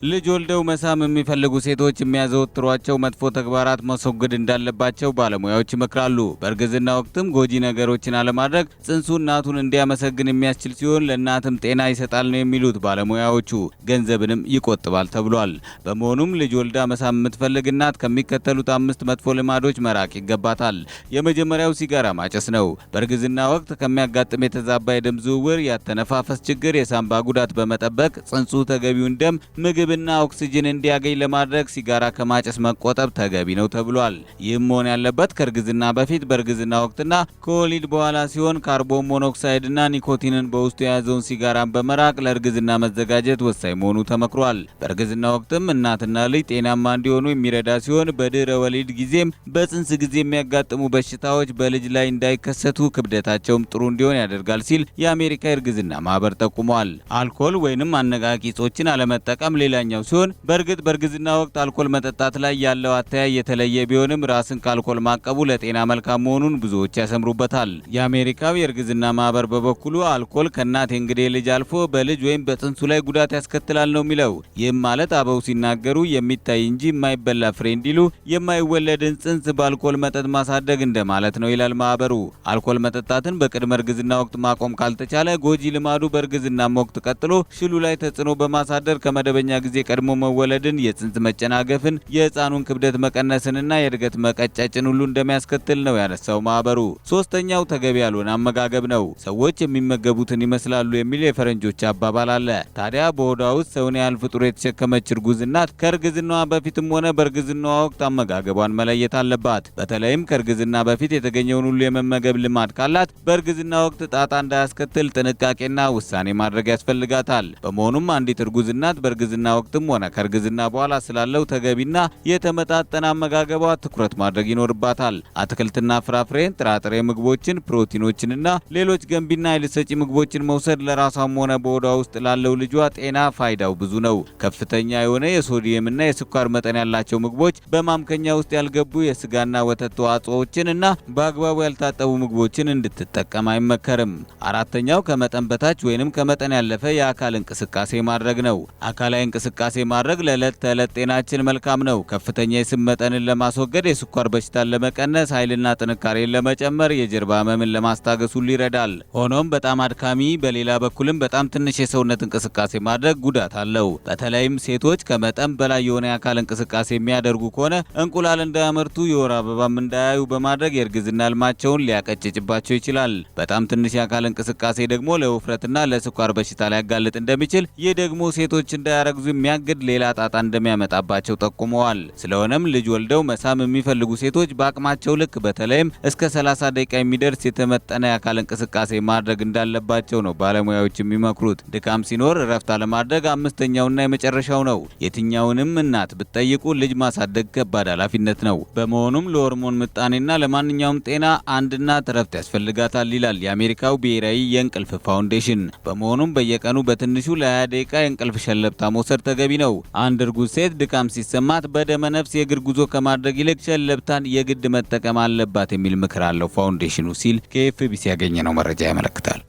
ልጅ ወልደው መሳም የሚፈልጉ ሴቶች የሚያዘወትሯቸው መጥፎ ተግባራት ማስወገድ እንዳለባቸው ባለሙያዎች ይመክራሉ። በእርግዝና ወቅትም ጎጂ ነገሮችን አለማድረግ ጽንሱ እናቱን እንዲያመሰግን የሚያስችል ሲሆን ለእናትም ጤና ይሰጣል ነው የሚሉት ባለሙያዎቹ። ገንዘብንም ይቆጥባል ተብሏል። በመሆኑም ልጅ ወልዳ መሳም የምትፈልግ እናት ከሚከተሉት 5 መጥፎ ልማዶች መራቅ ይገባታል። የመጀመሪያው ሲጋራ ማጨስ ነው። በእርግዝና ወቅት ከሚያጋጥም የተዛባ የደም ዝውውር፣ ያተነፋፈስ ችግር፣ የሳንባ ጉዳት በመጠበቅ ጽንሱ ተገቢውን ደም፣ ምግብና ኦክሲጅን እንዲያገኝ ለማድረግ ሲጋራ ከማጨስ መቆጠብ ተገቢ ነው ተብሏል። ይህም መሆን ያለበት ከእርግዝና በፊት፣ በእርግዝና ወቅትና ከወሊድ በኋላ ሲሆን ካርቦን ሞኖክሳይድና ኒኮቲንን በውስጡ የያዘውን ሲጋራን በመራቅ ለእርግዝና መዘጋጀት ወሳኝ መሆኑ ተመክሯል። በእርግዝና ወቅትም እናትና ልጅ ጤናማ እንዲሆኑ የሚረዳ ሲሆን በድህረ ወሊድ ጊዜም በጽንስ ጊዜ የሚያጋጥሙ በሽታዎች በልጅ ላይ እንዳይከሰቱ ክብደታቸውም ጥሩ እንዲሆን ያደርጋል ሲል የአሜሪካ የእርግዝና ማህበር ጠቁሟል። አልኮል ወይንም አነቃቂ እጾችን አለመጠቀም ሌላኛው ሲሆን በእርግጥ በእርግዝና ወቅት አልኮል መጠጣት ላይ ያለው አተያይ የተለየ ቢሆንም ራስን ከአልኮል ማቀቡ ለጤና መልካም መሆኑን ብዙዎች ያሰምሩበታል። የአሜሪካው የእርግዝና ማህበር በበኩሉ አልኮል ከእናት የእንግዴ ልጅ አልፎ በልጅ ወይም በጽንሱ ላይ ጉዳት ያስከትላል ነው የሚለው። ይህም ማለት አበው ሲናገሩ የሚታይ እንጂ የማይበላ ፍሬ እንዲሉ የማይወለድን ጽንስ በአልኮል መጠጥ ማሳደግ እንደማለት ነው ይላል ማህበሩ። አልኮል መጠጣትን በቅድመ እርግዝና ወቅት ማቆም ካልተቻለ ጎጂ ልማዱ በእርግዝናም ወቅት ቀጥሎ ሽሉ ላይ ተጽዕኖ በማሳደር ከመደበኛ ጊዜ ቀድሞ መወለድን፣ የጽንስ መጨናገፍን፣ የህፃኑን ክብደት መቀነስንና የእድገት መቀጨጭን ሁሉ እንደሚያስከትል ነው ያነሳው ማህበሩ። ሶስተኛው ተገቢ ያልሆነ አመጋገብ ነው። ሰዎች የሚመገቡትን ይመስላሉ የሚል የፈረንጆች አባባል አለ። ታዲያ በሆዷ ውስጥ ሰውን ያህል ፍጡር የተሸከመች እርጉዝ እናት ከእርግዝናዋ በፊትም ሆነ በእርግዝናዋ ወቅት አመጋገቧን መለየት አለባት። በተለይም ከእርግዝና በፊት የተገኘውን ሁሉ የመመገብ ልማድ ካላት በእርግዝና ወቅት ጣጣ እንዳያስከትል ጥንቃቄና ውሳኔ ማድረግ ያስፈልጋታል። በመሆኑም አንዲት እርጉዝ እናት በእርግዝና ወቅትም ሆነ ከእርግዝና በኋላ ስላለው ተገቢና የተመጣጠነ አመጋገቧ ትኩረት ማድረግ ይኖርባታል። አትክልትና ፍራፍሬን፣ ጥራጥሬ ምግቦችን፣ ፕሮቲኖችንና ሌሎች ገንቢና ኃይል ሰጪ ምግቦችን መውሰድ ለራሷም ሆነ በሆዷ ውስጥ ላለው ልጇ ጤና ፋይዳው ብዙ ነው። ከፍተኛ የሆነ የሶዲየምና የስኳር መጠን ያላቸው ምግቦች፣ በማምከኛ ውስጥ ያልገቡ የስጋና ወተት ተዋጽኦዎችን እና በአግባቡ ያልታጠቡ ምግቦችን እንድትጠቀም አይመከርም። አራተኛው ከመጠን በታች ወይንም ከመጠን ያለፈ የአካል እንቅስቃሴ ማድረግ ነው። አካላዊ እንቅስቃሴ ማድረግ ለዕለት ተዕለት ጤናችን መልካም ነው። ከፍተኛ የስብ መጠንን ለማስወገድ፣ የስኳር በሽታን ለመቀነስ፣ ኃይልና ጥንካሬን ለመጨመር፣ የጀርባ ህመምን ለማስታገስ ሁሉ ይረዳል። ሆኖም በጣም አድካሚ፣ በሌላ በኩልም በጣም ትንሽ የሰውነት እንቅስቃሴ ማድረግ ጉዳት አለው። በተለይም ሴቶች ከመጠን በላይ የሆነ የአካል እንቅስቃሴ የሚያደርጉ ከሆነ እንቁላል እንዳያመርቱ፣ የወር አበባም እንዳያዩ በማድረግ የእርግዝና ህልማቸውን ሊያቀጭጭባቸው ይችላል። በጣም ትንሽ የአካል እንቅስቃሴ ደግሞ ለውፍረትና ለስኳር በሽታ ሊያጋልጥ እንደሚችል፣ ይህ ደግሞ ሴቶች እንዳያረግዙ የሚያግድ ሌላ ጣጣ እንደሚያመጣባቸው ጠቁመዋል። ስለሆነም ልጅ ወልደው መሳም የሚፈልጉ ሴቶች በአቅማቸው ልክ በተለይም እስከ 30 ደቂቃ የሚደርስ የተመጠነ የአካል እንቅስቃሴ ማድረግ እንዳለባቸው ነው ባለሙያዎች የሚመክሩት። ድካም ሲኖር እረፍት አለማድረግ አምስተኛውና የመጨረሻው ነው። የትኛውንም እናት ብትጠይቁ ልጅ ማሳደግ ከባድ ኃላፊነት ነው። በመሆኑም ለሆርሞን ምጣኔና ለማንኛውም ጤና አንድ እናት እረፍት ያስፈልጋታል ይላል የአሜሪካው ብሔራዊ የእንቅልፍ ፋውንዴሽን። በመሆኑም በየቀኑ በትንሹ ለ20 ደቂቃ የእንቅልፍ ሸለብታ መውሰድ ተገቢ ነው። አንድ እርጉዝ ሴት ድካም ሲሰማት በደመ ነፍስ የእግር ጉዞ ከማድረግ ይልቅ ሸለብታን የግድ መጠቀም አለባት የሚል ምክር አለው ፋውንዴሽኑ ሲል ከኤፍቢሲ ያገኘነው መረጃ ያመለክታል።